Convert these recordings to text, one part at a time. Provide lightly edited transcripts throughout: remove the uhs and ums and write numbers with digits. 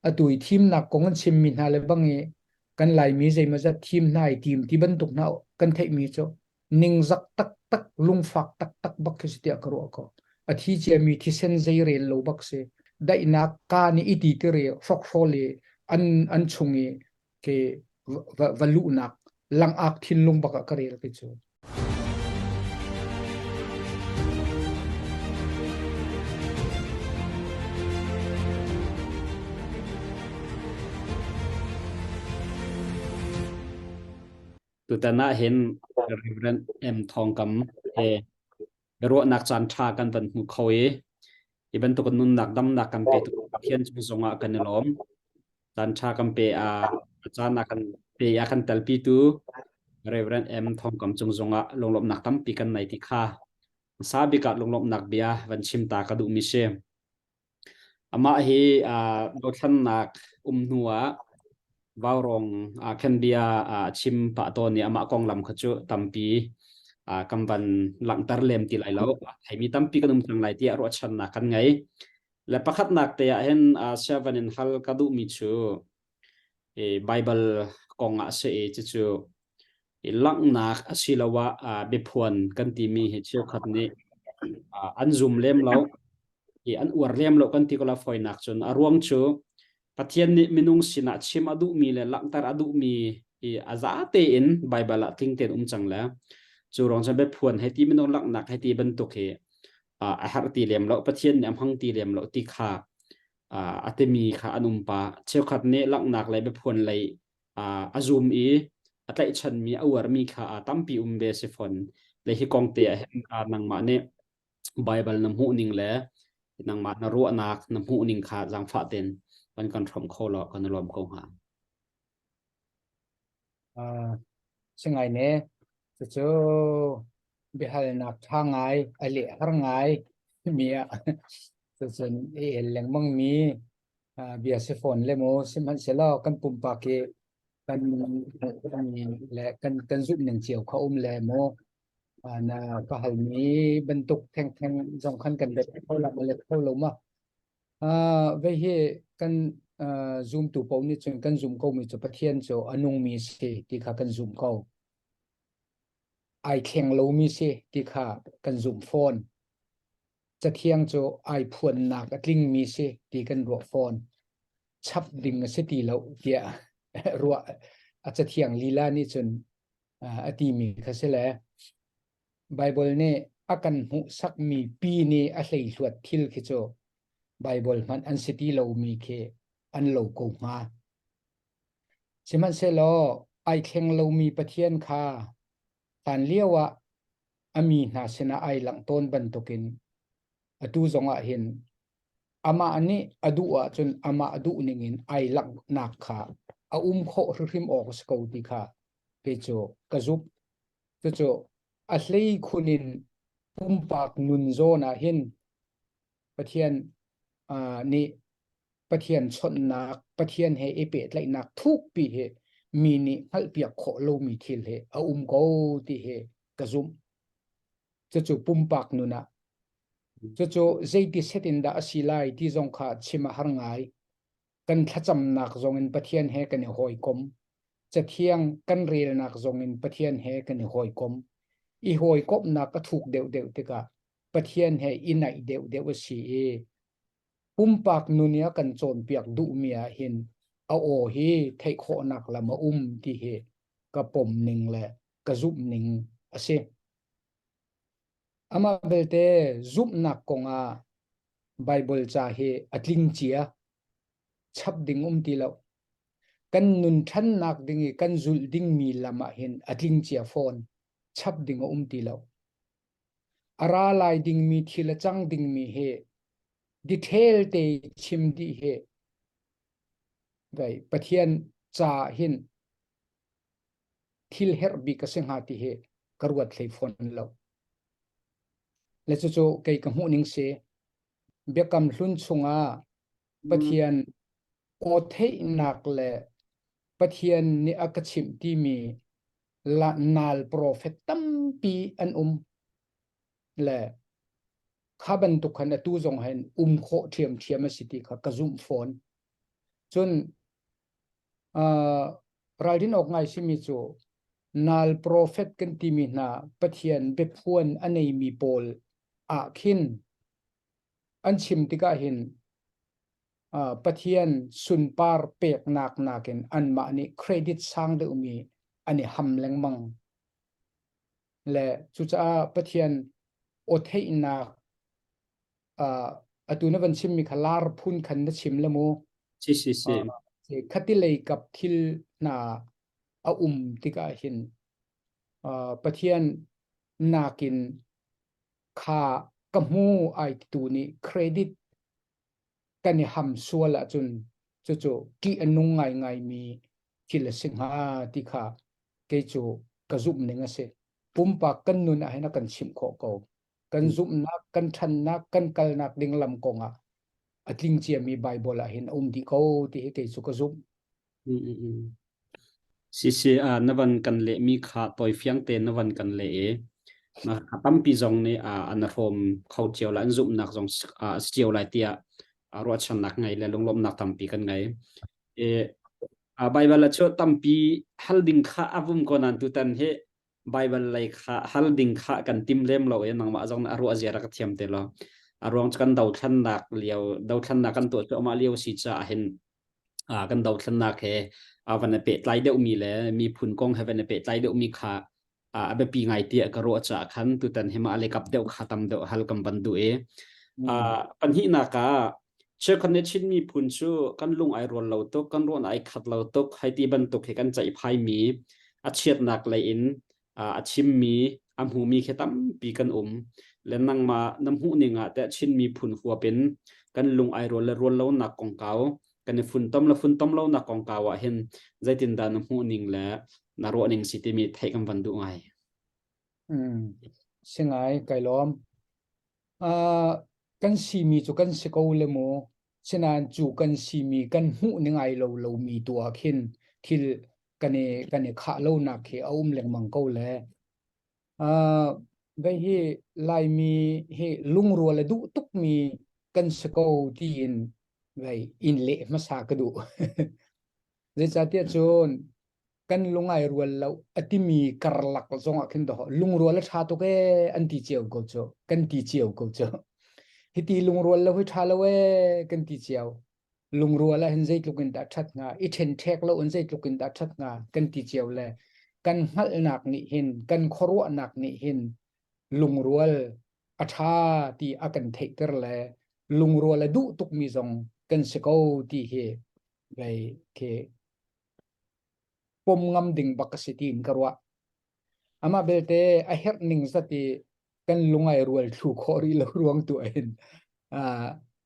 Atu i thimnak kong an chimmi hna le bang i kan Laimi zeimawzat thim hna i tim ti bantuk hna kan theihmi cu ningzak taktak lungfak taktak bak khi si tiah ka ruah ko. A thi ciami thisen zeirel lo bak si. Daihnak ka nih i ti tiri hrokhrawl i an an chung i ke va, va luhnak langak thinlung bak ah ka rel khi cu. Tutan ah hin Reverend M Thawng Kam he biaruahnak caan ṭha kan van hmu kho i hi bantuk nunnak damnak kan pe tu Pathian cung zongah kan i lawm. Caan ṭha kan pe a caan a kan pe a kan telpitu Reverend M Thawng Kam cung zongah lunglawmhnak tampi kan nei ti kha hmasa bik ah lunglawmhnak bia van chim ta ka duhmi si. Amah hi dothlannak um hnu ah Vaurawng khan bia a chim pah tawn i amah konglam kha cu tampi kan van langhter lem ti lai lo. Theimi tampi kan um cang lai tiah ruahchannak kan ngei. Le pakhatnak te ah hin siavan in hal ka duhmi cu Bible kong ah a si i cucu langhnak asiloah biaphuan kan timi hi cheukhat nih an zum lem lo i an uar lem lo kan ti ko la fawinak cun a ruang cu Pathian nih minung sinah chim a duhmi le langhter a duhmi i a za tein Baibal ah tling tein um cang le cu ruang cun biaphuan hei ti minung langhnak hei ti bantuk hi a herh ti lem lo Pathian nih a hmang ti lem lo ti kha a timi kha an um pa cheukhat nih langhnak le biaphuan lei a zum i a tlaihchanmi a uarmi kha a tampi um ve si fawn le hi kong te ah hin nangmah nih Bible na hmuh ning le nangmah na ruahnak na hmuh ning kha zaangfah ten kan kan hrawm kho law kan lawm ko hnga. Uh, singai ne cucu biahalnak ṭha ngai a leh har ngai mi ah cucun i el lengmang mi bia si fawn le mu sihmanhsehlaw kan pumpak i kan le kan kan zumh ning cio kha um le mu na ka halmi bantuk thengtheng zong khan kan let kho la ma let kho lo ma ve hi kan zumtu paoh nih cun kan zum ko mi cu Pathian cu a nungmi si ti kha kan zum ko ai thleng lomi si ti kha kan zumh fawn Cathiang cu ai phuannak a tlingmi si ti kan ruah fawn. Chap ding a si ti lo tiah ruah a cathiang lila nih cun a timi kha si le Baibal nih a kan hmuhsakmi pi nih a hleihluat thil khi cu Baibal hmanh an si ti lomi khi an lo ko hnga. Sihmanhsehlaw ai thleng lomi Pathian kha hlan lio ah a mi hna sinah ai langh tawn bantukin atu zongah hin amah nih a duh ahcun amah duh ningin ai langhnak kha a um khawh hrimhrim awk a si ko ti kha kei cu ka zumh. Cucu a hleikhun in pumpak nun zawn ah hin Pathian uh, nih Pathian chawnhnak, Pathian he i pehtlaihnak thukpi hi mi nih hngalhpiak khawh lomi thil hi a um ko ti hi ka zumh. Cucu pumpak nun ah. Cucu zeiti set in dah a si lai ti zong kha chim a har ngai. Kan thlacamnak zong in Pathian he kan i hawikom. Cathiang kan relnak zong in Pathian he kan i hawikom. I hawikomhnak a thuk deuhdeuh tikah Pathian he i naih deuhdeuh a si i pumpak nun i a kan cawnpiak duhmi ah hin a aw hi theih khawhnak lam a um ti hi ka pom ning le ka zumh ning a si. Amah belte zumhnak kong ah Baibal ca hi a tling cia, chap ding um ti lo. Kan nun ṭhannak ding i kan zulh dingmi lam ah hin a tling cia fawn, chap ding a um ti lo. A ra lai dingmi thil a cang dingmi hi detail te chim dih hi vai Pathian ca hin thil herh bik a si hnga ti hi ka ruat hlei fawn lo. Le cucu kei ka hmuh ning si biakam hlun chungah Pathian aw theihnak le Pathian nih a ka chimh timi nal profet tampi an um le kha bantuk khan atu zong hin um khawh ṭhiamṭhiam a si ti kha ka zumh fawn. Cun uh, ralrin awk ngai simi cu nal profet kan timi hna Pathian biaphuan a neimi pawl ah khin an chim tikah hin uh, Pathian sunpar peknak nakin anmah nih credit sang deuhmi an i ham lengmang. Le cucaah Pathian aw theihnak uh, atu na van chimmi kha lar phun khan na chim le mu. Si si si. Uh, khati lei kap thil hna a um tikah hin uh, Pathian nakin kha ka hmu ai tu nih credit kan i ham sual ahcun cucu ṭih a nung ngaingaimi thil a si hnga ti kha kei cu ka zumh ning a si. Pumpak kan nun ah hin a kan chimh khawh ko. Kan zumhnak, kan ṭhannak, kan kalnak ding lam kong ah a tling ciami Baibal ah hin a um dih ko ti hi kei cu ka zumh. Sisi ah na van kan lehmi kha tawifiang tein na van kan leh i a tampi zong nih an hrawm kho cio lai, an zumhnak zong a si cio lai tiah ruahchannak ngei le lunglawmhnak tampi kan ngei. I Baibal ah cu tampi hal ding kha a vum ko nain tutan hi Baibal lei kha hal ding kha kan tim lem lo i nangmah zong nih a ruah zia rak thiam te law. A ruang cu kan dothlannak lio dothlannak kan tuah cuahmah lio si caah hin kan dothlannak he van i pehtlai deuhmi le miphun kong he van i pehtlai deuhmi kha a biapi ngai tiah ka ruah caah khan tutan hi mah le kap deuh kha tam deuh hal kan van duh i pahnihnak ah cheukhat nih Chin miphun cu kan lung ai rual lo tuk kan ruan ai khat lo tuk hei ti bantuk hi kan ceihphai mi a chiatnak lei in a chimmi a hmumi khi tampi kan um le nangmah na hmuh ning ah teh Chin miphun huap in kan lung ai rual le rual lonak kongkau kan i funtom le funtom lonak kongkau ah hin zeitindah na hmuh ning le na ruah ning si timi theih kan van duh ngai. Mm. Si ngai kai lawm. Uh, kan simi cu kan si ko le mu. Sinain cu kan simi kan hmuh ning ai lo lomi tu ah khin thil kan i kan i khah lonak hi a um lengmang ko le. Uh, vei hi Laimi hi lungrual a duh tukmi kan si ko tiin vei in leh hmasa ka duh. Zeicahtiah cun kan lung ai rual lo a timi karlak zong ah khin doh lungrual a ṭha tuk ee an ti cio ko cu kan ti cio ko cu hiti lungrual lo hi ṭha lo ee kan ti cio lungrual ah hin zeitluk in dah ṭhat hnga i ṭhenṭhek lo in zeitluk in dah ṭhat hnga kan ti cio le kan hngalhnak nih hin kan khuaruahnak nih hin lungrual a ṭha ti a kan theihter le lungrual a duh tukmi zong kan si ko ti hi vei khi pom ngam ding bak a si tiin ka ruah. Amah belte a herh ning zat i kan lung ai rual thlu khawh rih lo ruang tu hin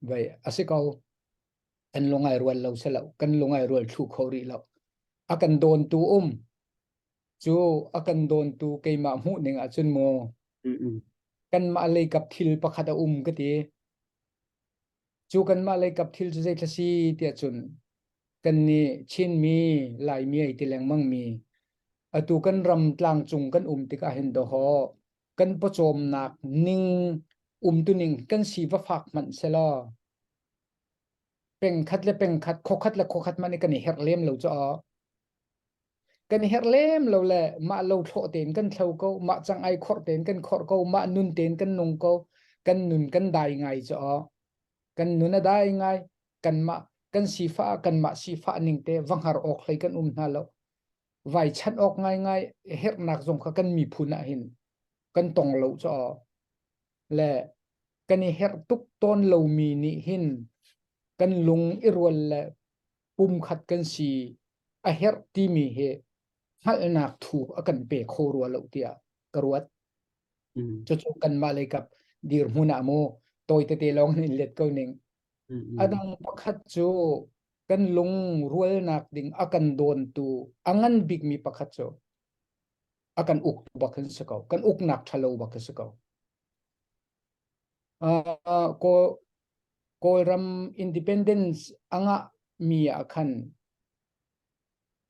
vai a si ko. Kan lung ai rual lo se lo kan lung ai rual thlu kho rih lo. A kan dawn tu um cu a kan dawn tu keimah hmuh ning ahcun mu kanmah lei kap thil pakhat a um ka ti. Cu kanmah lei kap thil cu zeithla si tiah cun kannih Chinmi Laimi ai ti lengmangmi atu kan ram tlangcung kan um tikah hin dawhaw kan pawcawmnak ning umtuning kan si va fak hmanh selaw pengkhat le pengkhat khokhat le khokhat hmanh i kan i herh lem lo cu aw kan i herh lem lo le mah lo thlawh tein kan thlo ko mah cang ai khorh tein kan khorh ko mah nun tein kan nung ko kan nun kan dai ngai cu aw kan nun a dai ngai kanmah kan sifah kanmah sifah ning te va hngar awk hlei kan um hna lo vai chan awk ngaingai herhnak zong kha kan miphun ah hin kan tong lo cu aw le kan i herh tuk tawn lomi nih hin kan lung i rual le pumkhat kan si a herh timi hi hngalhnak thu a kan pe kho rua lo tiah ka ruat. Cucu kanmah lei kap dirhmun ah mu tawi tete lawng in let ko ning. A dang pakhat cu kan lung rualnak ding a kan dawntu a ngan bikmi pakhat cu a kan uk bak hin si ko. Kan uknak ṭhalo bak hi si ko. Uh, Kawlram independence a ngah mi ah khan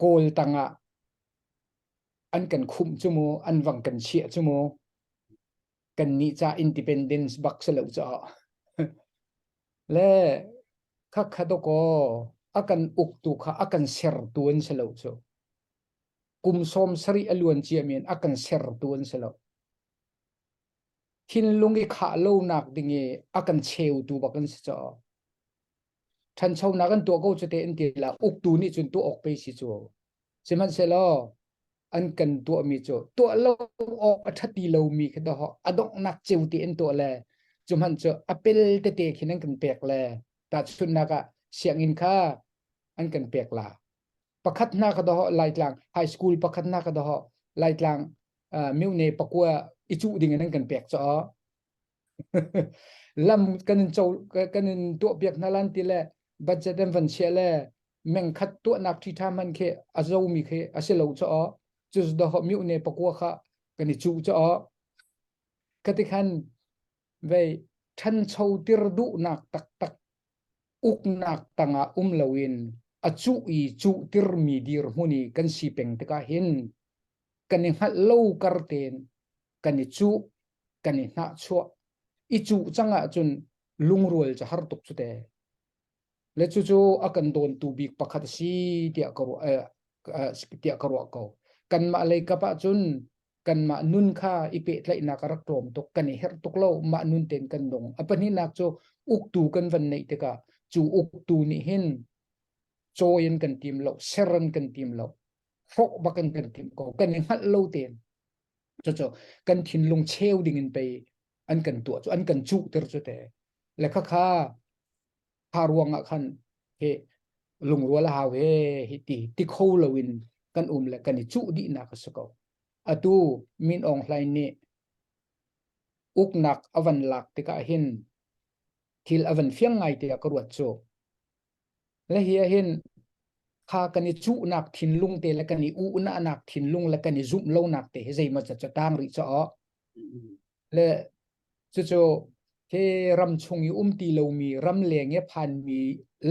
Kawl tangah an kan khumh cu mu an vang kan chiah cu mu kan nih ca independence bak si lo caah le khakha dawkaw A kan uktu kha a kan sertu an si lo cu. Kum 70 a luan ciami in a kan sertu an si lo. Thinlung i khah lonak ding i a kan cheutu bak an si caw. Ṭhanchonak an tuah ko cu te an ti la uktu nih cun tuah awk pei si cu. Sihmanhsehlaw an kan tuahmi cu tuah lo awk a ṭhati lomi khi dawh a donghnak ceu te an tuah le cu hmanh cu a pel tete khin an kan pek le tahchunhnak ah sianginn kha an kan pek la. Pakhat hna ka doh Laitlang high school pakhat hna ka doh Laitlang myone pakua i cuh ding in an kan pek caw. Lam kan in co kan in tuah piak hna lan ti le budget an van chia le meng khat tuahnak ṭhi ṭha man khi a zomi khi a si lo caw. Cu doh myone pakua kha kan i cuh caw. Kati khan vei ṭhancho tir duhnak taktak uknak tangah um loin a cuh i cuh tirmi dirhmun i kan si peng tikah hin kan i hngalh lo kar tein kan i cuh kan i hnahchuah i cuh cang ahcun lungrual cu har tuk cu te le cucu a kan dawntu bik pakhat a si tiah ka ruah tiah ka ruah ko kanmah lei kap ahcun kanmah nun kha i pehtlaihnak a rak tlawm tuk kan i herh tuk lo mah nun tein kan nung a pahnihnak cu uktu kan van neih tikah cu uktu nih hin cawi an kan tim lo ser an kan tim lo hrawh bak an kan tim ko kan i hngalh lo tein cucu kan thinlung cheu ding in pei an kan tuah cu an kan cuh ter cu te le kha kha kha ruang ah khan he lungrual a hau he hi ti ti kho loin kan um le kan i cuh dihnak a si ko atu Min Aung Hlaing nih uknak a van lak tikah hin thil a van fiang ngai tiah ka ruat cu le hi hin kha kan i cuhnak thinlung te le kan i uhnak thinlung le kan i zumh lonak te hi zeimaw zat cu tang rih caw Le cucu hi ram chung i um ti lomi ram leng i phanmi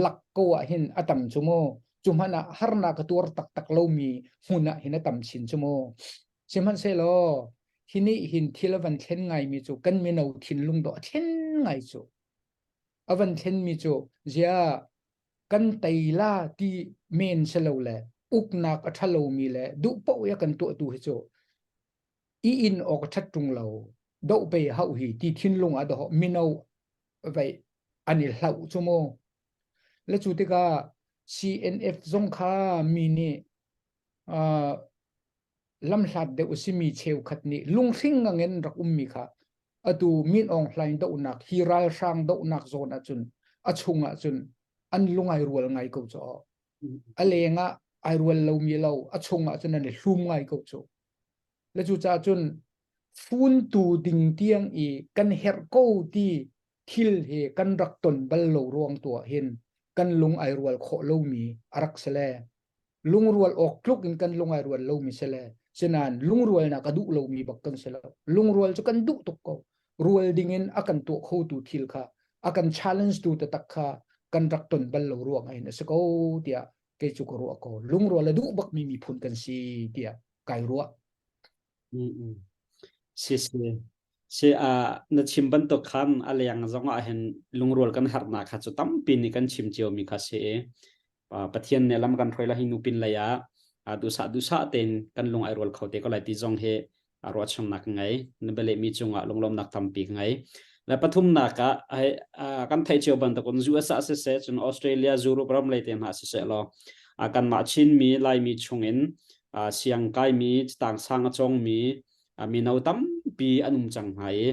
lak ko ah hin a tam cu mu. Cu hmanh ah harnak a tuar taktak lomi hmun ah hin a tam chin cu mu. Sihmanhsehlaw hi nih hin thil a van thlen ngaimi cu kan mino thinlung dawh a thlen ngai cu. A van thlenmi cu zia kan tei la ti men si lo le uknak a ṭha lomi le duh paoh i a kan tuahtu hi cu i inn awk a ṭhat ṭung lo doh pe hauh hi ti thinlung ah doh mino vei an i hlauh cu mu le cu tikah CNF zong kha mi nih uh, lamhlat deuh a simi cheukhat nih lunghring ngangin rak ummi kha atu Min Aung Hlaing dohnak hi ralhrang dohnak zawn ahcun a chung ahcun an lung ai rual ngai ko cu a leng ah ai rual lomi lo a chung ahcun an i hlum ngai ko cu Le cucaah cun funtu ding tiang i kan herh ko ti thil hi kan rak ton bal lo ruang tu ah hin kan lung ai rual khawh lomi a rak si le lungrual awk tluk in kan lung ai rual lomi si le sinain lungrualnak a duh lomi bak kan si lo lungrual cu kan duh tuk ko rual ding in a kan tuah khotu thil kha a kan challenge tu taktak kha kan rak ton bal lo ruang ah hin a si ko tiah kei cu ka ruah ko lungrual a duh bakmi miphun kan si tiah kai ruah. Si si. Si a na chim bantuk khan a leng zong ah hin lungrual kan harnak kha cu tampi nih kan chim cio mi kha si i Pathian nih lam kan hruai la hi nupin lei ah duhsah duhsah tein kan lung ai rual kho te ko lai ti zong hi ruahchannak ka ngei na bialehmi cungah lunglawmnak tampi ka ngei le pathumnak ah kan theih cio bantukin US ah siseh cun Australia Europe ram lei te hna siseh law kanmah Chinmi Laimi chungin siang kaimi tang sang a cawngmi mino tampi an um cang hna i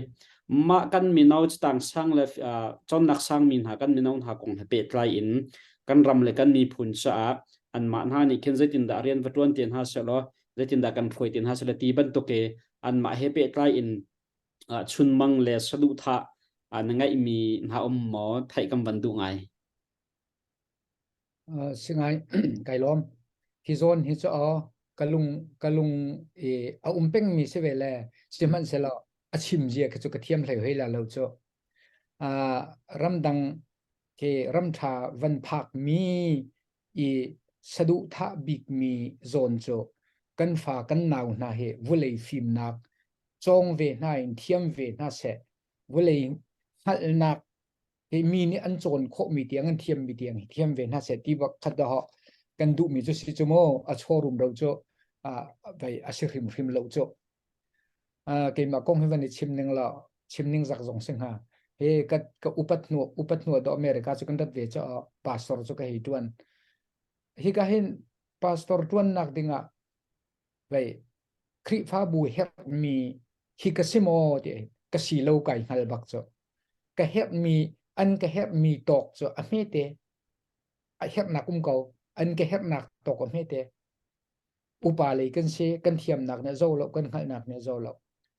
mah kan mino tang sang le cawnnak sangmi hna kan mino hna kong he pehtlai in kan ram le kan miphun caah anmah hna nih khin zeitindah rian va ṭuan te hna sehlaw zeitindah kan hruai te hna seh ti bantuk i anmah he pehtlai in chunmang le saduhthah na ngeihmi hna um maw theih kan van duh ngai. Si ngai kai lawm hi zawn hi cu ka lung ka lung i a um pengmi si ve le sihmanhsehlaw a chim zia khi cu ka thiam hlei hoi la lo cu ramdang khi ramṭha van phak mi i saduhthah bikmi zawn cu kan fa kan nau hna hi vulei fimnak cawng ve hna in thiam ve hna seh vulei hngalhnak Hi mi nih an cawn khawhmi tiang an thiammi tiang hi thiam ve hna seh ti bak khat dah kan duhmi cu si cu mu a chaw rumro cu vei a si hrimhrim lo cu. Keimah kong hi van i chim ning la chim ning zak zong si hnga. He ka ka upat hnu upat hnu do America cu kan rat ve cu pastor cu ka hei tuan. Hi ka hin pastor tuannak dingah vei Khrihfabu herhmi hi ka si maw ti ka si lo kai hngal bak cu. Ka herhmi an ka herhmi tawk cu a hmete a herhnak um ko an ka herhnak tawk a hmete upa lei kan si kan thiamnak nih zo lo kan hngalhnak nih zo lo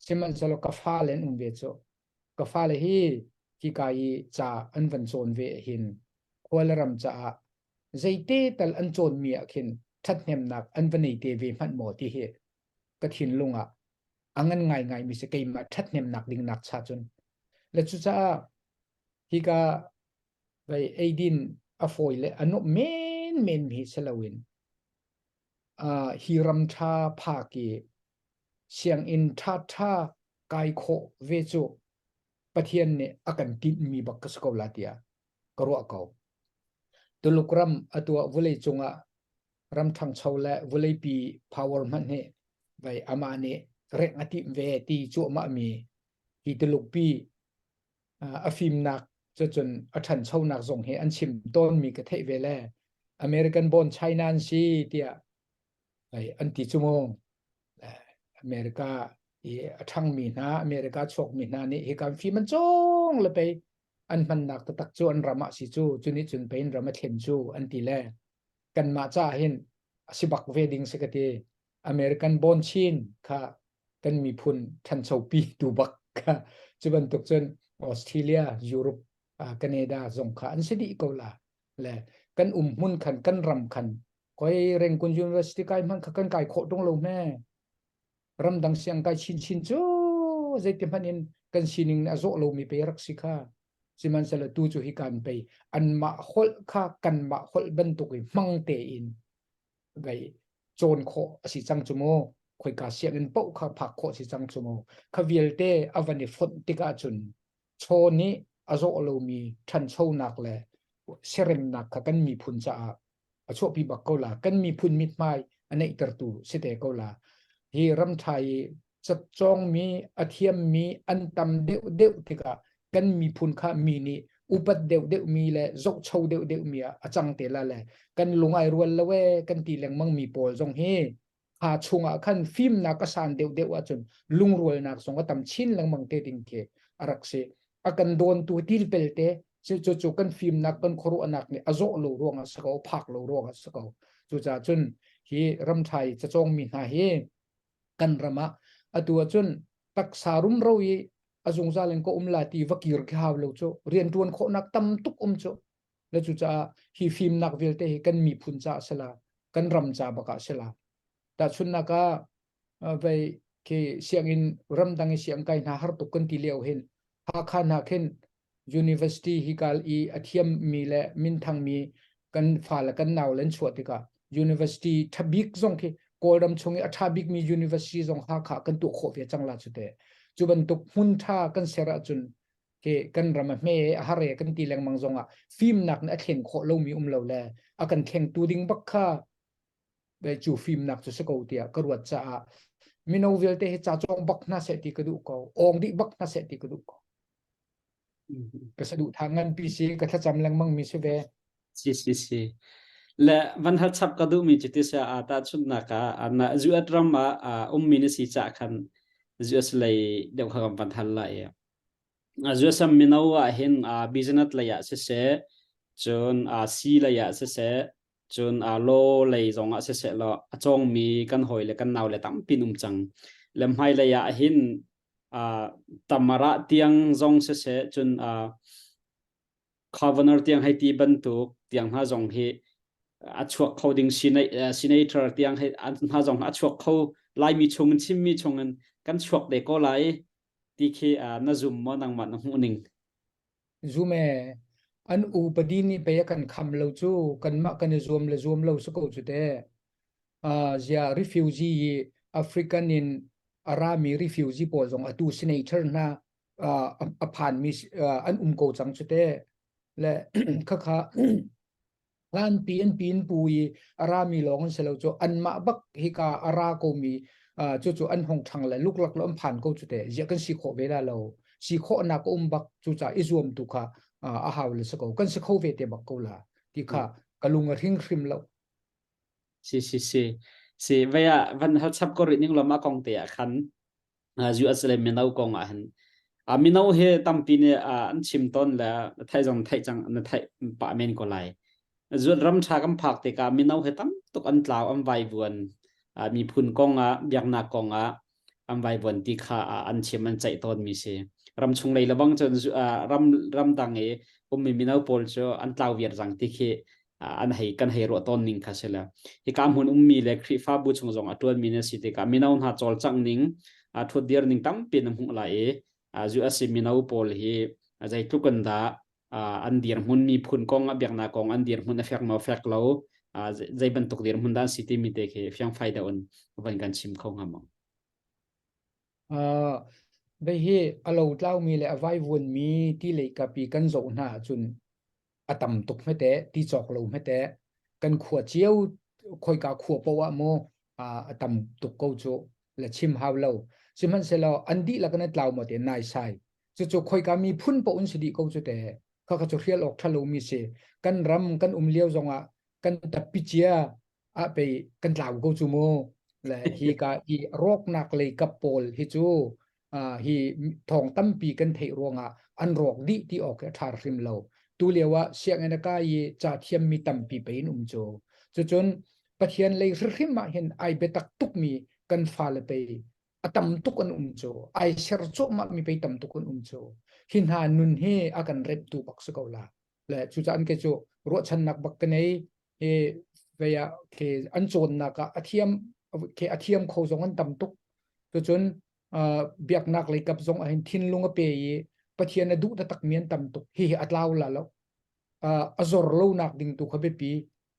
sihmanhsehlaw ka fale an um ve cu ka fale hi hika i ca an van cawn ve hin khua le ram caah zeite tal an cawnmi ah khin ṭhathnemnak an va nei te ve hmanh maw ti hi ka thinlung ah a ngan ngaingai mi si keimah ṭhathnemnak ding nak cha cun le cucaah hika vei eidin a fawi le a nuam men men mi si loin hi ram ṭha phak i sianginn ṭha ṭha kai khawh ve cu Pathian nih a kan tinhmi bak ka si ko la tiah ka ruah ko. Tuluk ram atu ah vulei cungah ram ṭhangcho le vuleipi power hmanh hi vei amah nih rengh a timh ve ti cuahmah mi hi Tulukpi a fimnak cucun a ṭhanchonak zong hi an chim tawnmi ka theih ve le American born China an si tiah an ti cu mu. America i a ṭhangmi hna America chuakmi hna nih hi kan fim an cawng le pei an hmannak taktak cu an ram ah si cu cu nih cun pei an ram a thlen cu an ti le kanmah caah hin a si bak ve ding si ka ti American born Chin kha kan miphun ṭhanchopi tu bak kha cu bantuk cun Australia Europe Canada zong kha an si dih ko la le kan um hmun khan kan ram khan koi Rangoon University kai hmanh kha kan kai khawh tung lo hme ramdang siang kai chinchin cu zeiti hmanh in kan sining nih a zawh lomi pe rak si kha sihmanhsehlaw tu cu hi kan pei anmah holh kha kanmah holh bantuk i hmang tein vei cawn khawh a si cang cu mu khoika sianginn paoh kha phak khawh si cang cu mu kha vialte a van i fonh tikah cun chaw nih a zawh lomi ṭhanchonak le siaremnak kha kan miphun caah a chuahpi bak ko la kan miphun mithmai a neihtertu si te ko la hi ramṭha i cawngmi a thiammi an tam deuh deuh tikah kan miphun kha mi nih upat deuh deuh mi le zohcho deuh deuh mi ah a cang te la le kan lung ai rual lo e kan ti lengmang mi pawl zong hi kha chungah khan fimnak a san deuh deuh ahcun lungrualnak zong a tam chin lengmang te ding khi a rak si a kan dawntu tilpel te cu cu kan fimnak kan khuaruahnak nih a zawh lo ruangah si ko phak lo ruangah si ko cucaah cun hi ramṭha i cacawng mi hna hi kan ram ah atu ahcun taksa rumro i a zungzal in ka um la ti va kir khi hau lo cu rianṭuan khawhnak tam tuk um cu le cucaah hi fimnak vialte hi kan miphun ca sila kan ram ca bak ah sila tahchunnak ah vei khi sianginn ramdang i siang kai hna har tuk kan ti lio hin Hakha hna khin university hi kal i a thiammi le minthangmi kan fale kan nau le an chuah tikah university ṭha bik zong khi Kawlram chung i a ṭha bikmi university zong Hakha kan tuah khawh ve cang la cu te. Cu bantuk hmun ṭha kan ser ahcun khi kan ram a hme a har e kan ti lengmang zong ah fimnak nih a thlen khawh lomi um lo le a kan thlengtu ding bak kha cu fimnak cu si ko tiah ka ruat caah mino vialte hi ca cawng bak hna seh ti ka duh ko awng dih bak hna seh ti ka duh ko ka saduhthah nganpi si ka thlacam lengmang mi si ve si si si le van hal chap ka duh mi cu ti sia a ta chunnak ah na US ram ah ummi na si cha khan US lei deuh kha kan van hal la e US mino ah hin business lei ah siseh cun si lei ah siseh cun law lei zong ah siseh law a cawngmi kan hawi le kan nau le tampi um cang le hmai lei ah hin tamara tiang zong siseh cun governor tiang hei ti bantuk tiang hna zong hi a chuak kho ding senator tiang hei hna zong a chuak kho laimi chung in chimmi chung in kan chuak te ko lai ti khi na zum maw nangmah na hmuh ning Zum e an upadi nih pei a kan kham lo cu kanmah kan i zuam le zuam lo si ko cu te zia refugee i African in a rami refugee pawl zong atu senator hna a phanmi an um ko cang cu te. Le khakha hlanpi an pi in pu i a rami lawng an si lo cu anmah bak hika a ra komi cucu an hong ṭhang le luklak lo an phan ko cu te ziah kan si khawh ve la lo si khawhnak a um bak cucaah i zuam tu kha a hau le si ko kan si kho ve te bak ko la ti kha ka lung a hring hrim lo. Si si si si vei ah van hal chap ko rih ning lo ma kong te ah khan US le mino kong ah hin mino hi tampi nih an chim tawn le theih zong theih cang na theih pah men ko lai. Zuat ram ṭha kan phak tikah mino hi tam tuk an tlau an vaivuan miphun kong ah biaknak kong ah an vaivuan ti kha an chim an ceih tawn mi si. Ram chung lei lebang cun ram ramdang i ummi mino pawl cu an tlau viar cang ti khi an hei kan hei ruah tawn ning kha si le hika hmun ummi le Khrihfabu chung zong a ṭuanmi na si tikah mino hna cawlcangh ning ṭhutdir ning tampi na hmuh lai i US mino pawl hi zeitluk in dah an dirhmun miphun kong a biaknak kong an dirhmun a fek maw fek lo zei bantuk dirhmun dah an si timi te khi fiangfai deuh in van kan chim kho hnga maw? Uh, hi a lo tlaumi le a vaivuanmi ti lei kapi kan zoh hna ahcun a tam tuk hmete ti cawk lo hmete kan khua cio khoika khua poah maw a tam tuk ko cu le chim hau lo sihmanhsehlaw an dihlak in tlau maw te nai sai cucu khoika miphun paoh in si dih ko cu te kha kha cu hrial awk ṭha lomi si kan ram kan um lio zongah kan tappi cia ah pei kan tlau ko cu mu le hi ka i rawknak lei kap pawl hi cu hi thawng tampi kan theih ruangah an rawk dih ti awk a ṭha hrim lo tu lio ah sianginn a kai i ca thiammi tampi pei in um cu cucun Pathian lei hrimhrim ah hin ai biatak tukmi kan fale pei a tam tuk an um cu ai ser cuahmah mi pei tam tuk an um cu hi hna nun hi a kan remhtu bak si ko la le cucaah ke cu ruahchannak bak ka nei hi vei ah ke an cawnnak ah a thiam ke a thiam kho zong an tam tuk cucun biaknak lei kap zong ah hin thinlung a pe i Pathian a duh taktak mi an tam tuk hi hi a tlau la lo a zor lo nak ding tu kha biapi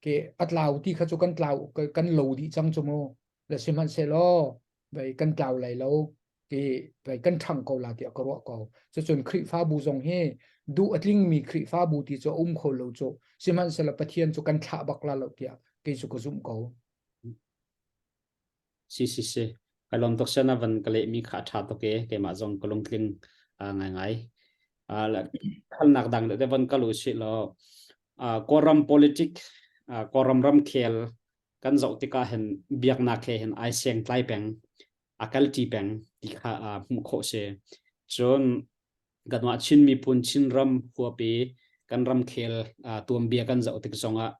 ke a tlau ti kha cu kan tlau kan lo dih cang cu mu le sihmanhsehlaw vei kan tlau lai lo ti vei kan ṭhang ko la tiah ka ruah ko cucun Khrihfabu zong hi duh a tlingmi Khrihfabu ti cu a um kho lo cu sihmanhsehlaw Pathian cu kan thlah bak la lo tiah kei cu ka zumh ko. Si si si ka lawm tuk sian van ka leh mi kha a ṭha tuk e keimah zong ka lungtling ngai ngai halnak dang te van kal u sih law Kawlram politic Kawlram ramkhel kan zoh tikah hin biaknak he hin ai seng tlai peng a kalṭi peng ti kha hmuh khawh si cun kanmah Chin miphun Chinram huapi kan ramkhel tuanbia kan zoh tik zongah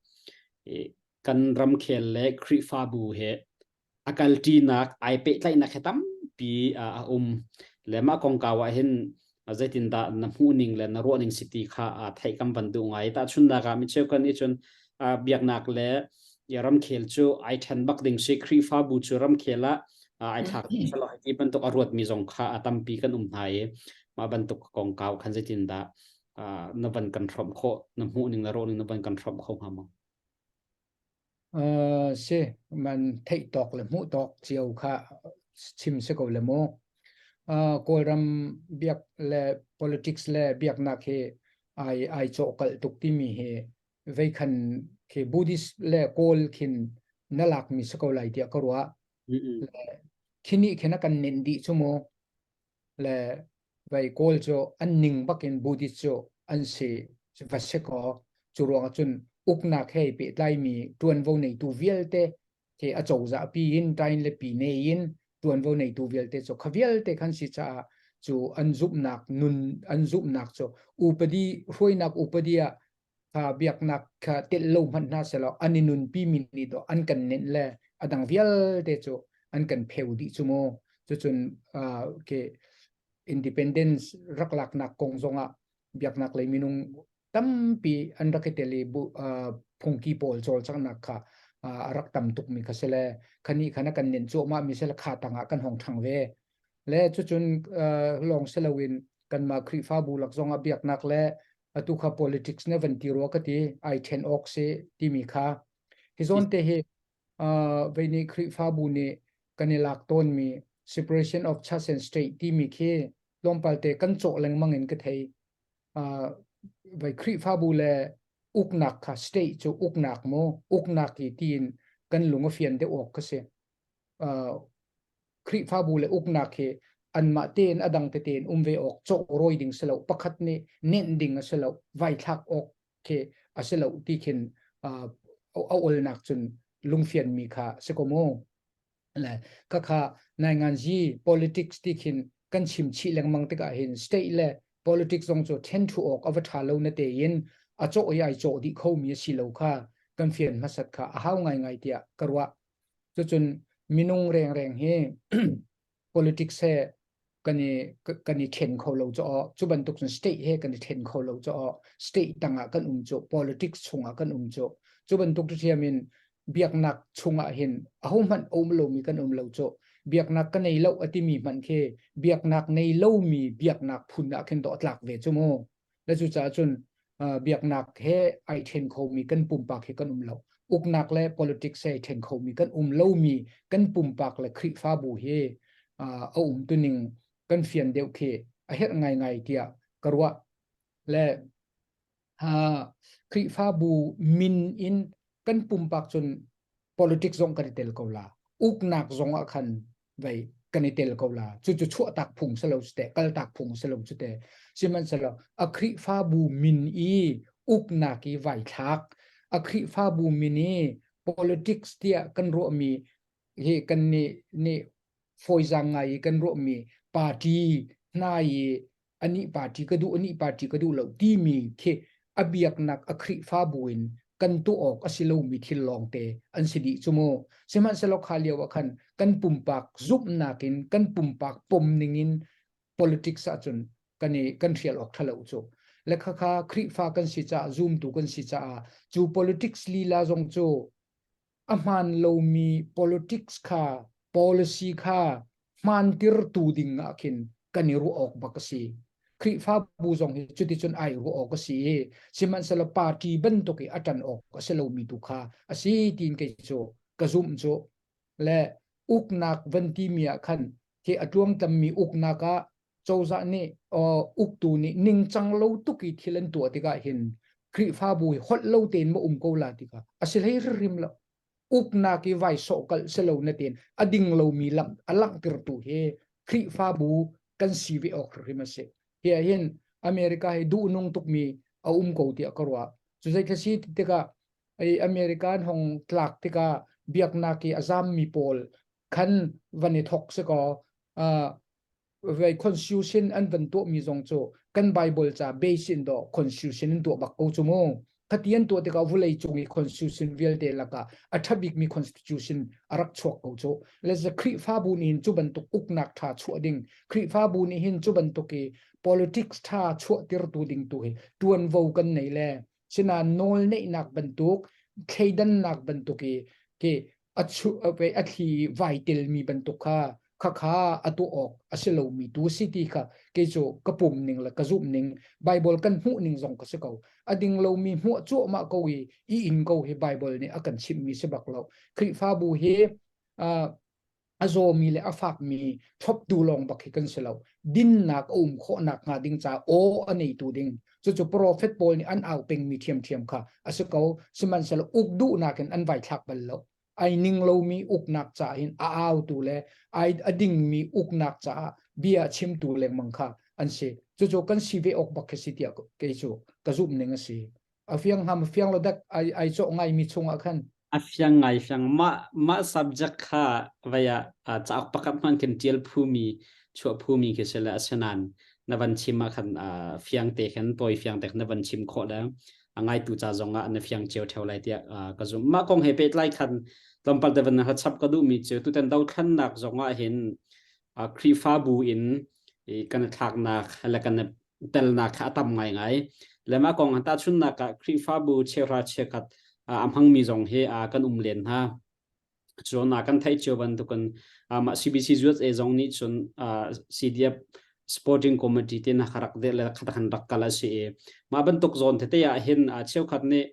kan ramkhel le Khrihfabu he a kalṭinak ai pehtlaihnak he tampi a um le mah kongkau ah hin zeitindah na hmuhning le na ruahning si ti kha theih kan van duh ngai tahchunhnak ah mi cheukhat nih cun biaknak le ramkhel cu ai ṭhen bak ding si Khrihfabu cu ramkhel ah ai thlak salo ti bantuk a ruatmi zong kha a tampi kan um hna i mah bantuk kongkau khan zeitindah na van kan hrawmh khawh na hmuhning na ruahning na van kan hrawmh kho hnga maw? Si man theih tawk le hmuh tawk cio kha chim si ko le mu. Kawlram biak le politics le biaknak hi ai ai cawhkalh tuk timi hi veikhan khi Buddhist le Kawl khin na lakmi si ko lai tiah ka ruah. Le khi nih khin a kan nenh dih cu mu. Le vei Kawl cu an ning bakin Buddhist cu an si va si kaw cu ruangah cun uknak he pehtlaimi ṭuanvo neitu vialte khi a cozah pi in ṭain le pi ne in ṭuanvo neitu vialte cu kha vialte khan si caah cu an zumhnak nun an zumhnak cu upadi hruainak upadi ah kha biaknak kha telh lo hmanh hna selaw an i nunpi mi nih dawh an kan nenh le a dang vialte cu an kan pheu dih cu mu cucun ke independence rak laknak kong zongah biaknak lei minung tampi an rak i tel i phungki pawl cawlcanghnak kha a rak tam tuk mi kha si le khani khan a kan nenh cuahmah mi si le kha tangah kan hong ṭhang ve le cucun lawng si loin kanmah Khrihfabu lak zongah biaknak le atu kha politics na van ti rua ka ti ai ṭhen awk si timi kha hi zawn te hi vei nih Khrihfabu nih kan i lak tawnmi separation of church and state timi khi tlawmpal te kan cawh lengmang in ka thei. Vai Khrihfabu le uknak kha state cu uknak mu uknak i tiin kan lung a fian deuh awk ka si. Uh, Khrihfabu le uknak hi anmah tein a dang tete in um ve awk cawk rawi ding si lo pakhat nih nenh ding a si lo vai thlak awk khi a si lo ti khin uh, a olnak cun lungfian mi kha si ko mu. Le khakha nainganzi politics ti khin kan chim chih lengmang tikah hin state le politics zong cu then thu awk a va tha lo na te in a cawh i ai cawh dih khomi a si lo kha kan fian hmasat kha a hau ngaingai tiah ka ruah. Cucun minung rengreng hi politics he kan i kan i then kho lo cu cu bantuk cun state he kan i then kho lo cu state tangah kan um cu politics chungah kan um cu cu bantuk thiam in biaknak chungah hin ahohmanh a um lomi kan um lo cu biaknak ka nei lo a timi hmanh khi biaknak nei lomi biaknak phun ah khin dawh tlak ve cu mu le cucaah cun biaknak he ai then khomi kan pumpak he kan um lo uknak le politics he ai then khomi kan um lomi kan pumpak le Khrihfabu hi a um tuning kan fian deuh khi a herh ngaingai tiah ka ruah le Khrihfabu min in kan pumpak cun politics zong kan i tel ko la uknak zong ah khan vei kan i tel ko la cucu chuahtak phung si lo cu kaltak phung si lo cu te sihmanhsehlaw a Khrihfabu min i uknak i vai thlak a Khrihfabu min i politics tiah kan ruahmi hi kan nih nih fawizang ngai i kan ruahmi party hna i anih party ka duh anih party ka duh lo timi khi a biaknak a Khrihfabu in kan tuah awk a si lomi thil lawngte an si dih cu mu. Sihmanhsehlaw kha lio ah khan kan pumpak zumhnak in kan pumpak pom ning in politics ahcun kan i kan hrial awk ṭhalo cu. Le khakha Khrihfa kan si caah zumtu kan si caah cu politics lila zong cu a hmaan lomi politics kha policy kha hmaantirtu ding ah khin kan i ruah awk bak a si. Khrihfabu zong hi cuticun ai ruah awk a si i sihmanhsehlaw party bantuk i a ṭan awk a si lomi tu kha a si tiin kei cu ka zumh cu. Le uknak van timi ah khan khi a tluangtlammi uknak ah cozah nih uktu nih ningcang lo tuk i thil an tuah tikah hin Khrihfabu hi holh lo tein ma um ko la tikah a si hlei hrim lo uknak i vai sawh kalh si lo na tein a ding lomi lam a langhtertu hi Khrihfabu kan si ve awk hrim a si. Hi ah hin America hi duhnung tukmi a um ko tiah ka ruah. Cu zei si tikah ai American hong tlak tikah biaknak i a zammi pawl khan van i thok si kaw vei constitution an van tuahmi zong cu kan Bible ca base in dawh constitution an tuah bak ko cu mu. Khati an tuah tikah vulei cung i constitution vialte lakah a ṭha bikmi constitution a rak chuak ko cu. Le Khrihfabu nih hin cu bantuk uknak ṭha chuah ding, Khrihfabu nih hin cu bantuk i politics ṭha chuahtirtu ding tu hi ṭuanvo kan nei le sinain nawl neihnak bantuk thleidannak bantuk i ke a chu a thli vai telmi bantuk kha khakha a tuah awk a si lomi tu si ti kha kei cu ka pum ning le ka zumh ning Bible kan hmuh ning zong ka si ko a ding lomi hmuah cuahmah ko i i in ko hi Bible nih a kan chimhmi si bak lo Khrihfabu hi a zawmi le a fakmi thloptu lawng bak hi kan si lo dinnak a um khawhnak hnga ding ca aw a neitu ding cucu profet pawl nih an au pengmi ṭhiamṭhiam kha a si ko sihmanhsehlaw uk duhnak in an vai thlak bal lo ai ning lomi uknak ca hin a autu le ai a dingmi uknak caah bia chimtu lengmang kha an si cucu kan si ve awk bak khi si tiah kei cu ka zumh ning a si a fiang hngam fiang lo dak ai ai cawh ngai mi chungah khan a fiang ngai fiang mah mah subject kha vaya cauk pakhat hman khin tial phumi chuah phumi khi se le asinain na van chim ah khan fiang te khan tawi fiang te na van chim khawh le a ngaitu ca zong ah na fiang cio theo lai tiah ka zum mah kong he pehtlai khan tlawmpal te van ha chap ka duh mi cu tutan dothlannak zong ah hin Khrihfabu in kan thlaknak le kan telnak kha a tam ngaingai. Le mah kong han tahchunhnak ah Khrihfabu cheuhra cheukhat a hmangmi zong hi kan um len hna. Cun kan theih cio bantukin mah CBC USA zong nih cun CDF Sporting Committee te na rak de le khat khan rak kal a si i mah bantuk zawn tete ah hin cheukhat nih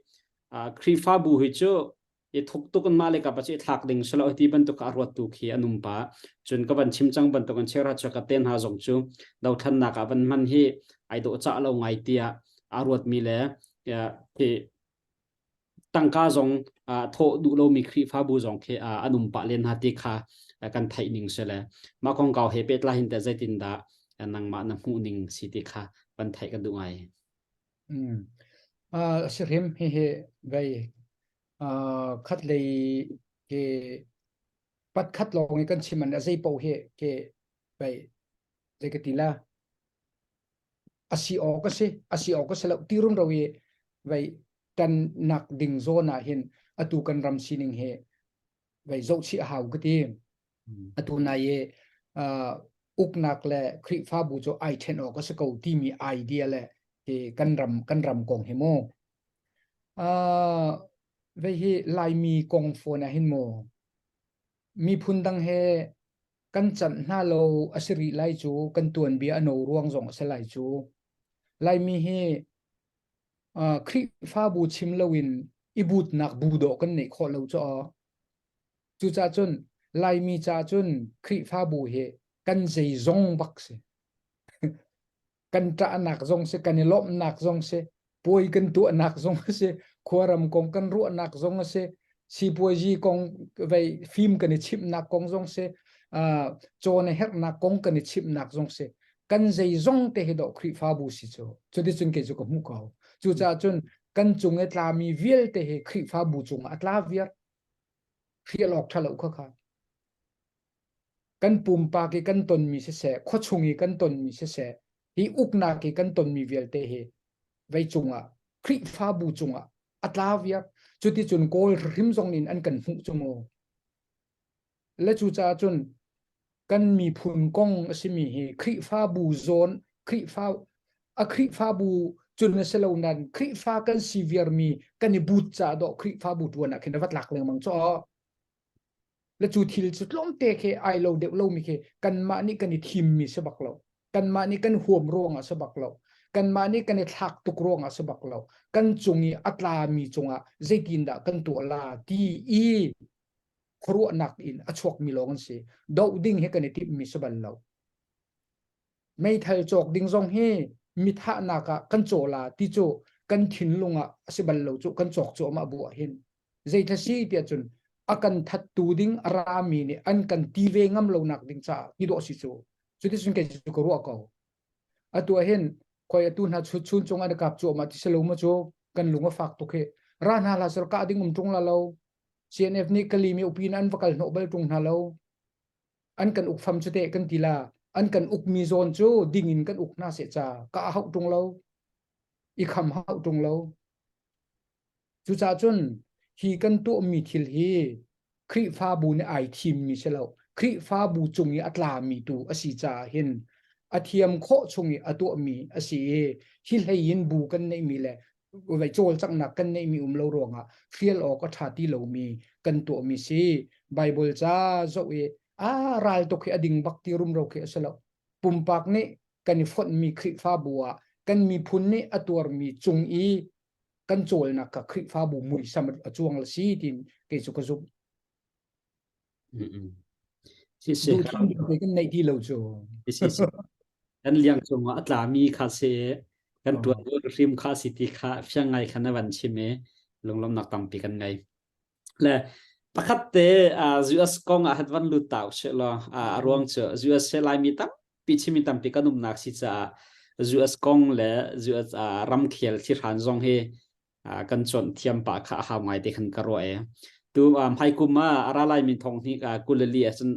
Khrihfabu hi cu i thuk tuk in mah le ka pachi thlak ding silo ti bantuk a ruat tu khi an um pa cun ka van chim cang bantuk an chera chaka te hna zong cu dothlannak ah van hman hi ai dawh cah lo ngai tiah. aa ruatmi le khi tangka zong thawh duh lomi Khrihfabu zong khi an um pah len hna ti kha kan theih ning si le mah kongkau he pehtlai hin teh zeitindah nangmah na hmuh ning si ti kha van theih ka duh ngai. Mm. Uh, si hrim hi hi vei uh, khat lei ke pat khat lawng i kan chim an a zei paoh hi ke vei zei ka ti la a si awk a si a si awk a si lo ti rumro i vei tan nak ding zawn ah hin atu kan ram sining hi vei zohchih a hau ka ti atu nai i uknak le Khrihfabu cu ai then awk a si ko timi idea le hi kan ram kan ram kong hi mu vei hi Laimi kong fawn ah hin mu miphun dang he kan canh hna lo a si rih lai cu kan tuanbia a no ruang zong a si lai cu Laimi hi uh, Khrihfabu chim loin i butnak bu dawh kan neih khawh lo cu cucaah cun Laimi ca cun Khrihfabu hi kan zeizong bak si kan ṭahnak zong si kan i lawmhnak zong si puai kan tuahnak zong a si khuaram kong kan ruahnak zong a si sipuazi kong vei fim kan i chimhnak kong zong si cawn a herhnak kong kan i chimhnak zong si kan zeizong te hi dawh Khrihfabu si cu cuticun kei cu ka hmu ko cucaah cun kan cung i tlami vialte hi Khrihfabu cungah a tla viar hrial awk ṭha lo kha kha Kan pumpak i kan tonmi siseh, khuachung i kan tonmi siseh, hi uknak i kan tonmi vialte hi vei cungah Khrihfabu cungah a tla viar. Cuticun Kawl hrim zong nih an kan hmuh cu mu. Le cucaah cun kan miphun kong a simi hi Khrihfabu zawn Khrihfa a Khrihfabu cun a si lo nain Khrihfa kan si viarmi kan i but caah dawh Khrihfabu tuan ah khin a va tlak lengmang cu. Le cu thil cu tlawmte khi ai lo deuh lomi khi kanmah nih kan i thimmi si bak lo. Kanmah nih kan huam ruangah si bak lo. Kanmah nih kan i thlak tuk ruangah si bak lo. Kan cung i a tlami cungah zeitindah kan tuah la ti i khuaruahnak in a chuakmi lawng an si. Doh ding hi kan i timhmi si bal lo. Meithal cawk ding zong hi mithahnak ah kan caw la ti cu kan thinlung ah a si bal lo cu kan cawk cuahmah bu ah hin zeithla si tiah cun a kan thattu ding a rami nih an kan ti ve ngam lo nak ding caah ti dawh si cu cuticun kei cu ka ruah ko atu ah hin khoi atu hna chun chun cung an kap cuahmah ti si lo ma cu kan lung a fak tuk hi ra hna hlah sel kah ding um ṭung la lo CNF nih kalimi upin an va kal hnawh bal ṭung hna lo an kan uk fam cu teh kan ti la an kan ukmi zawn cu ding in kan uk hna seh ca ka hauh ṭung lo i kham hauh ṭung lo cucaah cun hi kan tuahmi thil hi Khrihfabu nih ai thimmi si lo Khrihfabu cung i a tlami tu a si caah hin a thiam khawh chung i a tuahmi a si i hi hlei in bu kan neihmi le vai cawlcanghnak kan neihmi um lo ruangah hrial awk a ṭha ti lomi kan tuahmi si Bible ca zoh i a ral tuk hi a ding bak ti rumro khi a si lo pumpak nih kan i fonhmi Khrihfabu ah kan miphun nih a tuarmi cung i kan cawlnak kha Khrihfabu muisam a cuang la si tiin kei cu ka zumh. Si si. Duhthim kan neih ti lo cu. Si si. Kan liang cungah a tlami kha si kan tuan hrim kha si ti kha fiang ngai khan na van chim i lunglawmnak tampi kan ngei. Le pakhat te US kong ah hat van lut ta usih law a ruang cu US he Laimi tampi chimi tampi kan umnak si caah US kong le US ramkhel thihran zong hi kan chawnh thiam pah kha a hau ngai te khan ka ruah e. Tu hmaikum ah a ra laimi thong hi kulali ahcun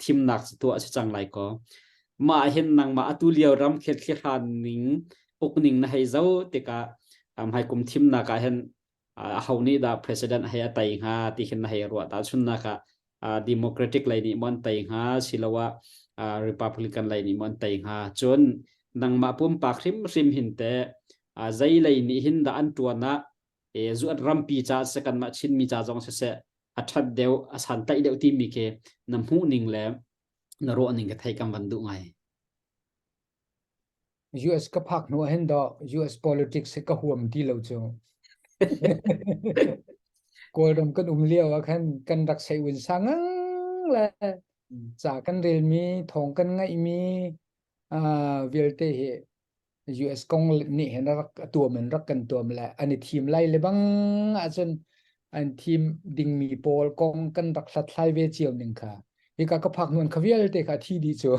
thimnak tuah a si cang lai ko. Mah hin nangmah atu lio ramkhel thihran ning ukning na hei zo tikah hmaikum thimnak ah hin aho nih dah president hei a tei hnga ti khin na hei ruah tahchunnak ah democratic lei nih maw an tei hnga siloah republican lei nih maw an tei hnga cun nangmah pumpak hrimhrim hin teh zei lei nih hin dah an tuan ah zuat rampi ca siseh kanmah Chinmi ca zong siseh a ṭhat deuh a santlaih deuh timi khi na hmuh ning le na ruah ning ka thei kan van duh ngai. US ka phak hnu ah hin dawh US politics hi ka huam ti lo cu. Kawlram kan um lio ah khan kan rak sei un sang le ca kan relmi, thawng kan ngaihmi vialte hi. US kong nih hin rak tuam in rak kan tuam le an i thim lai le bang ahcun an thim dingmi pawl kong kan rak hlathlai ve cio ning kha hika ka phak nuan kha vialte kha thi dih cu.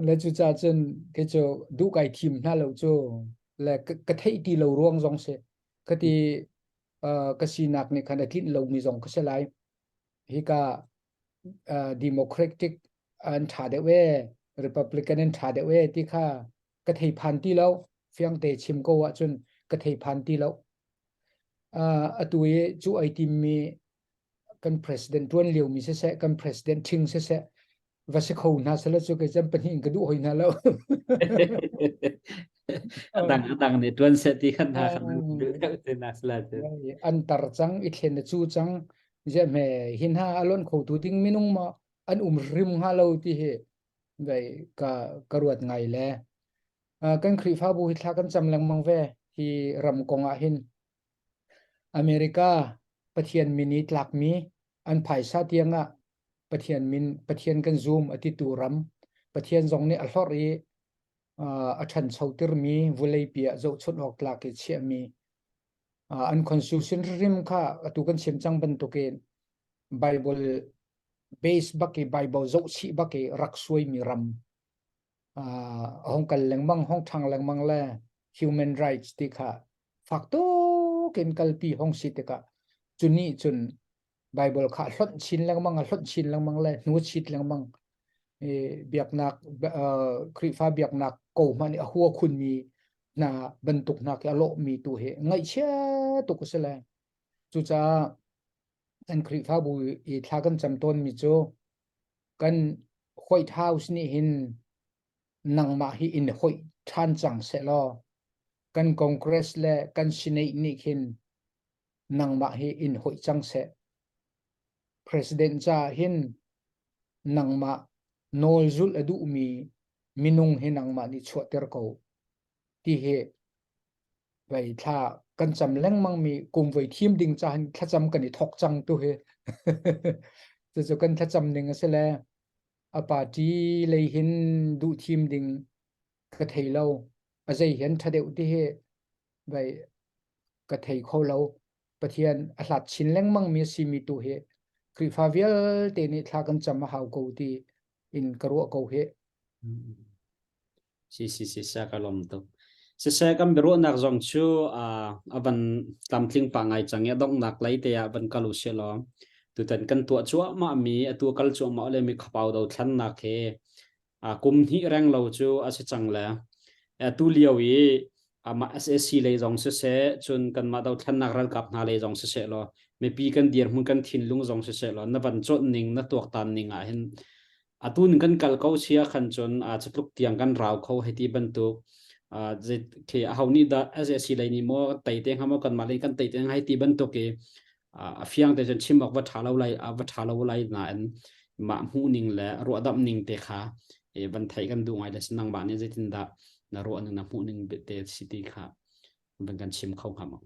Le cucaah cun kei cu duh kai thim hna lo cu le ka theih ti lo ruang zong si ka ti ka sinak nih khan a tlinh lomi zong ka si lai. Hika Democratic an ṭha deuh e, Republican an ṭha deuh e ti kha ka thei phan ti lo. Fiangte chim ko ahcun ka thei phan ti lo. Atu i cu ai timmi kan president ṭuan liomi siseh, kan president ṭhing siseh, va si kho hna sela cu kei cun pahnih in ka duh hoi hna lo. Adang adang nih tuan seh ti khan hna khan duh deuh te na sala cu. An tar cang i thlen na cu cang je me hin ha alon kho tu ding minung ma an um rim hnga lo ti hi vai ka ka ruat ngai le kan Khrihfabu hi thla kan cam lengmang ve hi ram kong ah hin America Pathian min i tlakmi an phaisa tiangah Pathian min Pathian kan zum a titu ram Pathian zong nih a hlorh i a ṭhanchotermi vawleipi ah zohchunh awk tlak i chiahmi an constitution hrim kha atu kan chim cang bantukin Bible base bak i Bible zohchih bak i rak suaimi ram a hong kal lengmang hong ṭhang lengmang le human rights ti kha fak tuk in kalpi hong si tikah cu nih cun Bible kha hlonh chin lengmang a hlonh chin lengmang le hnu chit lengmang i biaknak Khrihfa biaknak ko hmanh i a hua khunmi hna bantuk hna khi a lawhmi tu hi ngaihchia tuk a si le cucaah an Khrihfabu i thla kan cam tawnmi cu kan White House nih hin nangmah hi in hoih ṭhan cang sehlaw kan Congress le kan Senate nih khin nangmah hi in hoih cang seh. President caah hin nangmah nawl zulh a duhmi minung hi nangmah nih chuahter ko ti hi vei thla kan cam lengmang mi kum voi thim ding ca hin thlacam kan i thok cang tu hi cucu kan thlacam ning a si le a party lei hin duh thim ding ka thei lo a zei hian ṭha deuh ti hi vai ka thei kho lo Pathian a hlat chin lengmang mi a simi tu hi Khrihfa vialte nih thla kan cam a hau ko ti in ka ruah ko hi. Si si si sa ka lom tuk. Siseh kan biaruahnak zong cu a van tlamtling pa ngai cang i a donghnak lei te ah van kal u sih law tutan kan tuah cuahmah mi atu kal cuahmah le mi khapau do thlannak hi kum hnih reng lo cu a si cang le atu lio i amah SAC lei zong siseh cun kanmah dothlannak ralkap hna lei zong siseh law mipi kan dirhmun kan thinlung zong siseh law na van chawnh ning na tuaktan ning ah hin atu in kan kal ko sia khan cun a cutluk tiang kan rau kho hei ti bantuk khi aho nih dah SAC lei nih maw tei te hnga maw kanmah lei kan tei te hnga hei ti bantuk i a fiang te cun chim awk va ṭha lo lai va ṭha lo lai nain mah hmuh ning le ruahdamh ning te kha van theih kan duh ngai le nangmah nih zeitindah na ruah ning na hmuh ning te si ti kha van kan chim kho hnga maw?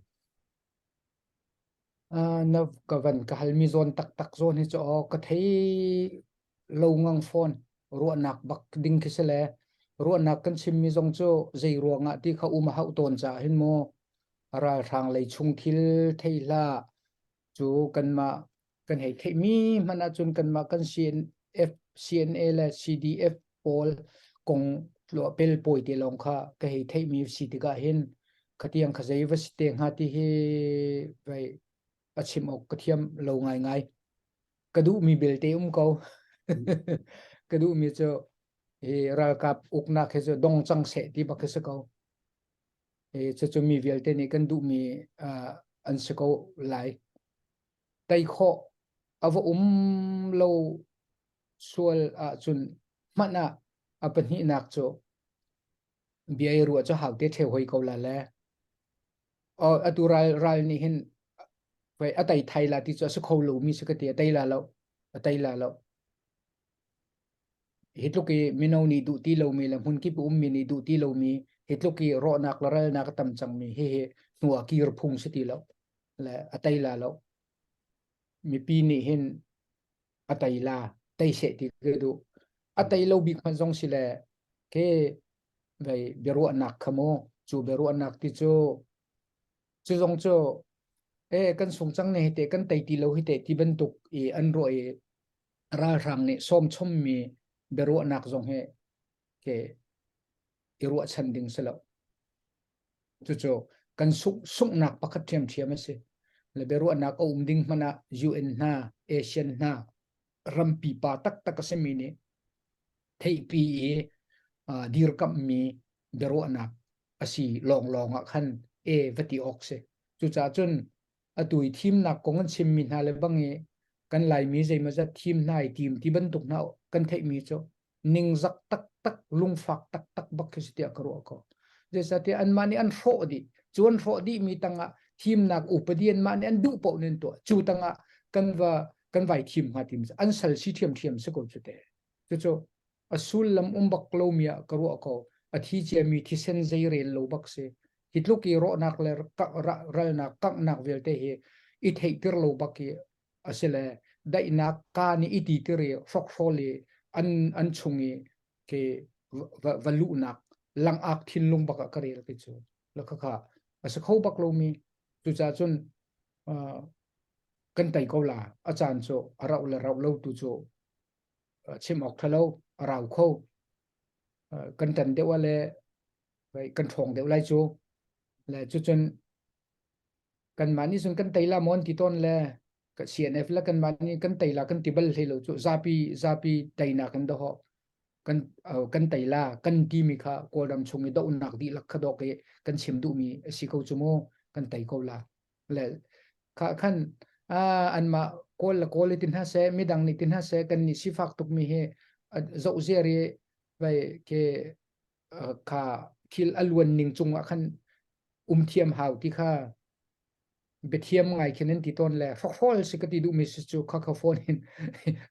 Na ka van ka halmi zawn taktak zawn hi cu aw ka thei lo ngang fawn ruahnak bak ding khi si le ruahnak kan chimmi zong cu zei ruangah ti kha um a hauh tawn caah hin mu ralhrang lei chung thil thei hlah cu kanmah kan hei theihmi hmanh ahcun kanmah kan CNF CNA le CDF pawl kong pel pawi te lawng kha ka hei theihmi si tikah hin khatiang kha zei va si te hnga ti hi vai a chim awk ka thiam lo ngaingai. Ka duhmi belte um ko. Ka duhmi cu hi ralkap uknak hi cu dong cang seh ti bak hi si ko. Hi cucu mi vialte nih kan duhmi an si ko lai. Tei khawh a va um lo sual ahcun hmanh ah a pahnihnak cu bia i ruah cu hau te ṭheu hoi ko la le atu ral ral nih hin vai a tei thai la ti cu a si kho lo mi si ka ti a tei la lo a tei la lo hi tluk i mino nih duh ti lomi le hmun kip ummi nih duh ti lomi hi tluk i rawhnak le ralnak a tam cangmi hi hi hnu ah kir phung si ti lo le a tei la lo mipi nih hin a tei la tei seh ti ka duh a tei lo bik hmanh zong si le. Ke vei biaruahnak kha mu cu biaruahnak ti cu cu zong cu e kan sung cang ne hi te kan tei ti lo hi te ti bantuk i an ruah i ralhrang nih sawm chommi biaruahnak zong hi ke i ruahchan ding si lo. Cucu kan sunghnak pakhat ṭhiamṭhiam a si. Le biaruahnak a um ding hmanh ah UN hna, ASEAN hna, rampi pa taktak a simi nih theihpi i dirkamhmi biaruahnak a si lawnglawng ah khan e va ti awk si. Cucaah cun atu i thimnak kong an chimmi hna le bang i kan Laimi zeimawzat thim hna i tim ti bantuk hna kan theihmi cu ningzak taktak lungfak taktak bak khi si tiah ka ruah ko. Zeicahtiah anmah nih an hrawh dih. Cu an hrawh dihmi tangah thimnak upadi anmah nih an duh paoh nin tuah. Cu tangah kan va kan vai thim hnga tim an sal si ṭhiamṭhiam si ko cu te. Cucu a sullam um bak lomi ah ka ruah ko. A thi ciami thisen zei rel lo bak si. Hi tluk i rawhnak le ralnak kanghnak vialte hi i theihtir lo bak i asile daihnak ka nih i ti tir i hrokhrawl i an an chung i ke va, va luhnak langak thinlung bak ah ka rel ti cu la kha kha a si kho bak lomi cucaah cun uh, kan tei ko la a caan cu a rauh le rauh lo tu cu chim awk ṭha lo a rau kho kan ṭan deuh le kan ṭhawng deuh lai cu le cucun kanmah nih cun kan tei la maw an ti tawn le CNF le kanmah nih kan tei la kan ti bal hlei lo cu zapi zapi teinak in dawh kan kan tei la kan timi kha Kawlram chung i dohnak dihlak kha dawk i kan chim duhmi a si ko cu mu kan tei ko la le kha khan anmah kawl le kawl ti hna seh midang nih ti hna seh kan nih sifak tukmi hi zoh ziar i vai ke kha thil a luan ning cungah khan um thiam hau ti kha biathiam ngai khin an ti tawn le hrokhrawl si ka ti duhmi si cu kha kha phone in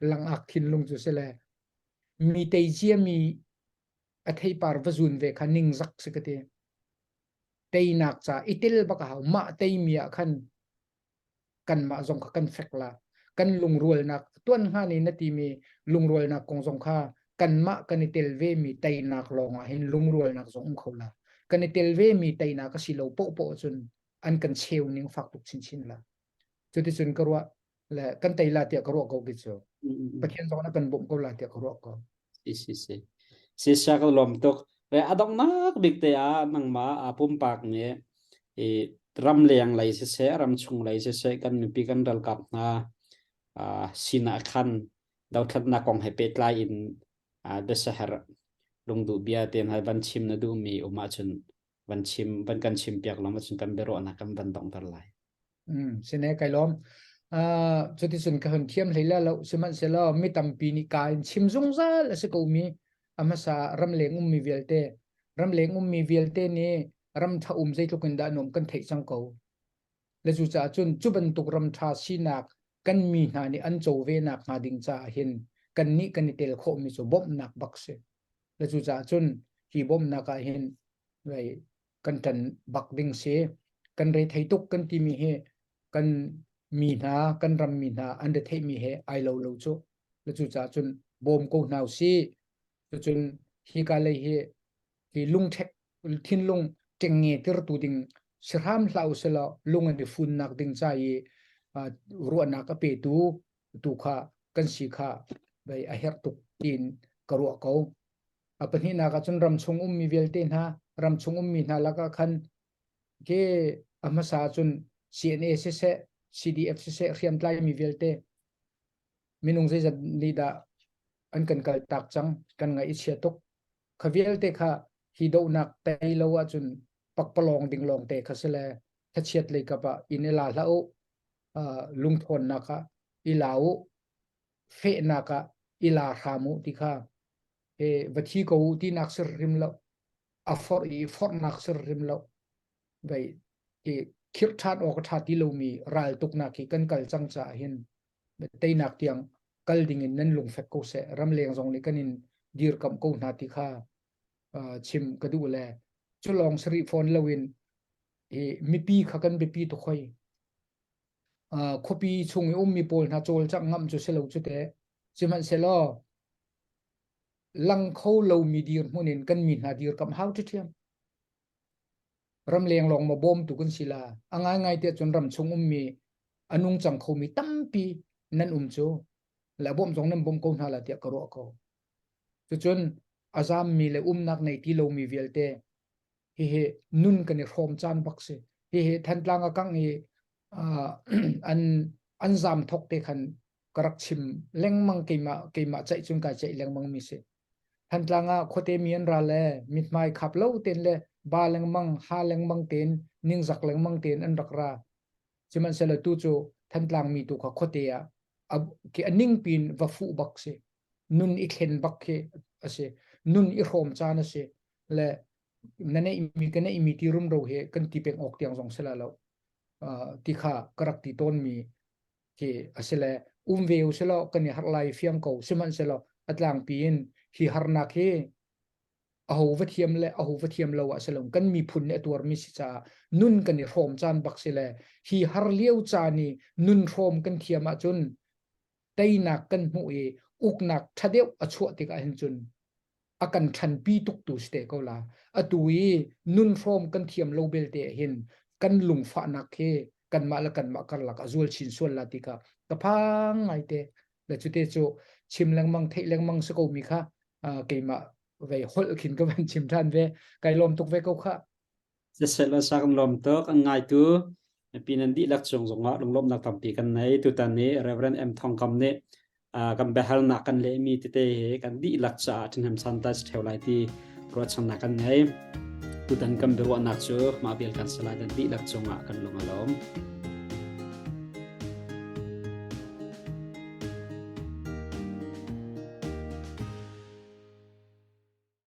langak thinlung cu si le mi tei cia mi a theipar va zun ve kha ningzak si ka ti teinak ca i tel bak a hau mah teimi ah khan kanmah zong kha kan fek la kan lungrualnak tuan hnga ni na timi lungrualnak kong zong kha kanmah kan i tel ve mi teinak lawng ah hin lungrualnak zong um kho la kan i tel ve mi teinak a si lo poh poh cun an kan cheu ning fak tuk chinchin la cuticun ka ruah le kan tei la tiah ka ruah ko ki cu Pathian zong na kan bawmh ko la tiah ka ruah ko si si si si sia ka lawm tuk ve adongnak bik te ah nangmah a pumpak nih i ramleng lei siseh ramchung lei siseh kan mipi kan ralkap hna sinah khan dothlatnak kong he pehtlai in biasaher lungduh bia te hna van chim na duhmi um ahcun van chim van kan chim piak lam ahcun kan biaruahnak kan van donghter lai. Sine kai lawm. Cuticun ka hun thiam hlei la lo sihmanhsehlaw mi tampi nih ka in chim zungzal a si ko mi a hmasa ramleng ummi vialte ramleng ummi vialte nih ram ṭha um zeitluk in dah nuam kan theih cang ko. Le cucaah cun cu bantuk ram ṭha sinak kan mi hna nih an co ve nak hnga ding caah hin kannih kan i tel khawhmi cu bawmhnak bak si. Le cucaah cun hi bawmhnak ah hin kan ṭan bak ding si. Kan rethei tuk kan timi hi kan mi hna, kan ram mi hna an retheihmi he ai lo lo cu. Le cucaah cun bawm ko hna usih. Cucun hika lei hi hi lungṭhek thinlung ṭengnge tirtu ding si hram hlah usih law lung an i funnak ding ca i ruahnak a petu tu kha kan si kha a herh tuk tiin ka ruah ko. A pahnihnak ah cun ramchung ummi vialte hna, ramchung ummi hna lakah khan ke a hmasa cun CNA siseh, CDF siseh hriamtlaimi vialte minung zeizat nih dah an kan kal tak cang, kan ngaih i chia tuk. Kha vialte kha hi dohnak tei lo ahcun pakpalawng ding lawng te kha si le thlachiat lei kap ah inn i la hlah u, lungthawnnak ah i la u, fehnak ah i la hram u ti kha he va thi ko u tinak si hrim lo a forh i forhnak si hrim lo vai hi khirh ṭhan awk a ṭha ti lomi ral tuknak hi kan kal cang caah hin teinak tiang kal ding in nan lungfek ko seh ramleng zong nih kan in dirkamh ko hna ti kha chim ka duh le cu lawng sari fawn loin hi mipi kha kan biapi tuk hoi khuapi chung i ummi pawl hna cawlcangh ngam cu si lo cu te sihmanhsehlaw. Lang kho lomi dirhmun in kan mi hna dirkamh hau ṭhiṭhiam. Ramleng lawng maw bawmtu kan si la. A ngaingai tiah cun ramchung ummi a nungcang khomi tampi nan um cu le bawmh zong nan bawm ko hna la tiah ka ruah ko. Cucun a zammi le umnak nei ti lomi vialte hihi nun kan i hrawm caan bak si. Hihi Thantlang a kangh i an an zam thok te khan ka rak chim lengmang keimah keimah ceih cun kai ceih lengmang mi si. Thantlang ah khuate mi an ra le mithmai khap lo ten le ba lengmang ha lengmang ten ningzak lengmang ten an rak ra. Sihmanhsehlaw tu cu Thantlang mi tu kha khuate ah a ning pin va fuh bak si. Nun i thlen bak khi a si. Nun i hrawm caan a si. Le na neihmi ka neihmi ti rumro he kan ti peng awk tiang zong si la lo. Ti kha ka rak ti tawnmi khi a si le um ve u selaw kan i harh lai fiang ko sihmanhsehlaw a tlangpi in hi harnak hi aho va thiam le aho va thiam lo ah si lo kan miphun nih a tuarmi si caah nun kan i hrawm caan bak si le hi har lio caan i nun hrawm kan thiam ahcun teinak kan hmuh i uknak ṭha deuh a chuah tikah hin cun a kan ṭhanpi tuk tu si te ko la. Atu i nun hrawm kan thiam lo belte hin kan lungfahnak hi kanmah le kanmah karlak a zual chin sual la tikah ka phang ngaite le cute cu chim lengmang theih lengmang si ko mi kha keimah vei holh khin ka van chim ṭhan ve kai lawm tuk ve ko kha. Siseh le sa kan lawm tuk an ngaitu mipi nan dihlak cung zongah lunglawmhnak tampi kan nei tutan ni Reverend M Thong Kam nih kan biahalnak kan lehmi tete hi kan dihlak caah ṭhahnem santai si ṭheo lai ti ruahchannak kan ngei. Tutan kan biaruahnak cu mah vial kan si lai dan dihlak cungah kan lung a lawm.